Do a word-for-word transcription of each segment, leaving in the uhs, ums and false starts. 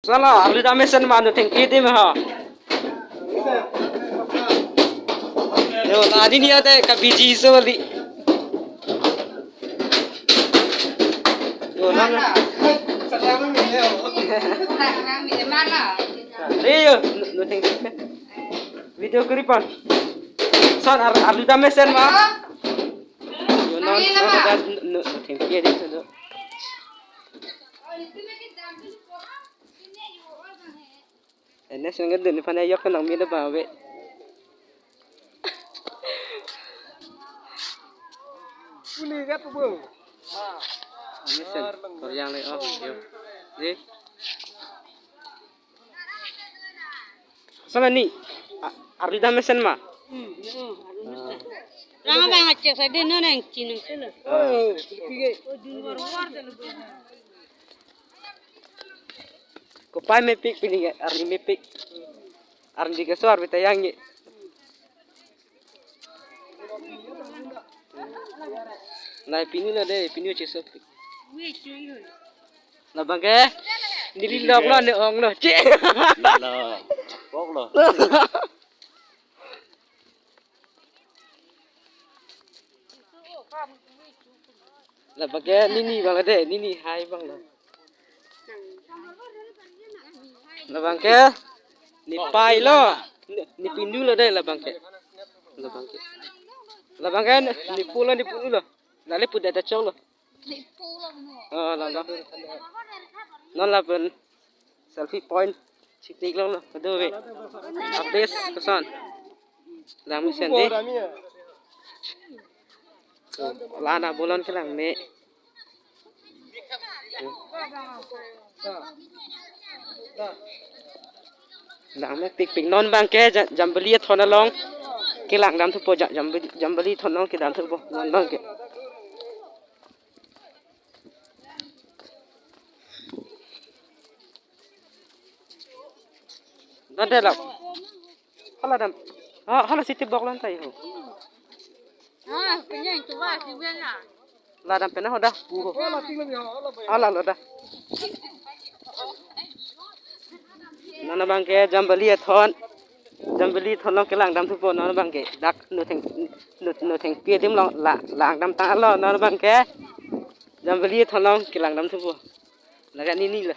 Sala, arlu dam mesen ma, nu thengpi adim ha. Yo, la nini ate ka busy so li. Yo, nang. Ni yo, nu, nu thengpi. Video kuri pon. Son, ar, arlu dam mesen ma. Yo, non, non, nu, nu thengpi adim so. Ene sengket dun aphan ayok nang mina ba be. Uli gat bo. Mesen, koryang le, oh, yo. Di. Sana ni, a, arlu dam mesen ma? Rang abang acek sabi non nang chinung selo. Oh, pige. Oh, dun war war selo. Kopai mepik pini ke, arni mepik. Arni ke so arbi tayang ye. Nai pinu lo de, pinu cheso. Labang ke, neli lok lo, ne ong lo, che. Lo, lo. Pok lo. Labang ke nini bang de, nini hai bang lo. Labang ke ne pai lo, ne, ne pinu lo de labang ke. Labang ke. Labang ke ne pu lo, ne punu lo. Lale pu data chong lo. Oh, lo, lo. Non lapen selfie point. Chiklik long lo. Aduh, be. Update koson. Lang mesen de. Lana bolon kelang me. Lang mepik pik non bang ke ja-, Jambili athon along. Kelang dam thupo ja-, Jambili, Jambili athon along kedam thupo non bang ke. Dante lo. Hala dam. Ha, hala siti bok lan tai ho. Ah, kenyang tu ba si ben ya. La dam pena ho da. Pu ho. Hala lo da. Non bang ke Jambili athon. Jambili athon along kelang dam thupo non bang ke. Dak nu theng, nu, nu thengpi adim along la, lang dam tanglo non bang ke. Jambili athon along kelang dam thupo. Laga nini lo.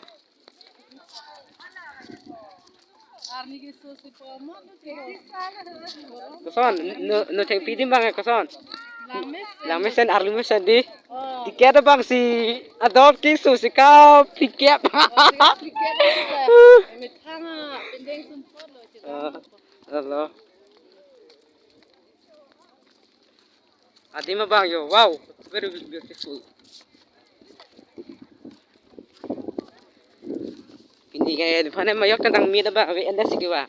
Koson, nu, nu thengpi adim bang koson. Lang mesen. Lang mesen, arlu mesen di. Oh. Ticket abang si adot keso si ka ticket. Oh, ticket mesen. Emethang a, pendeng sumpot lo, si. Ah, lo. Adim abang yo, wow, very beautiful. Pini ke di phane mayok tentang mi da ba, we enda sigi ba.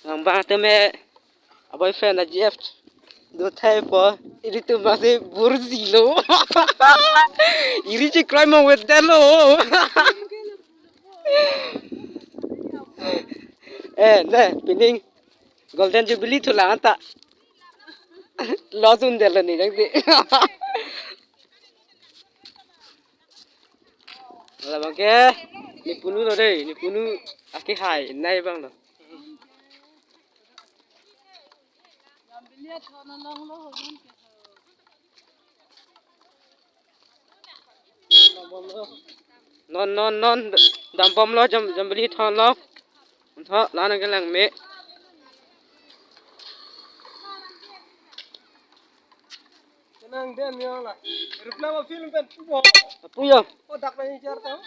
Nang ba teme a boyfriend a G F do thai po, iri tu masih burzi lo. Iri si crime mo wet lo. Eh, ne, pining Golden Jubilee thu lang ta. Lo sundel ni dang di. Labang ke, ne punu lo dei, ne punu akehai, nai bang lo. Non, non, non, dam bom lo, Jam-, Jambili athon along. Tho, la nang kelang me. Kenang den yo la. Reply mo film pen pu bo. Pu yo. Oh, dak na ni jar ta.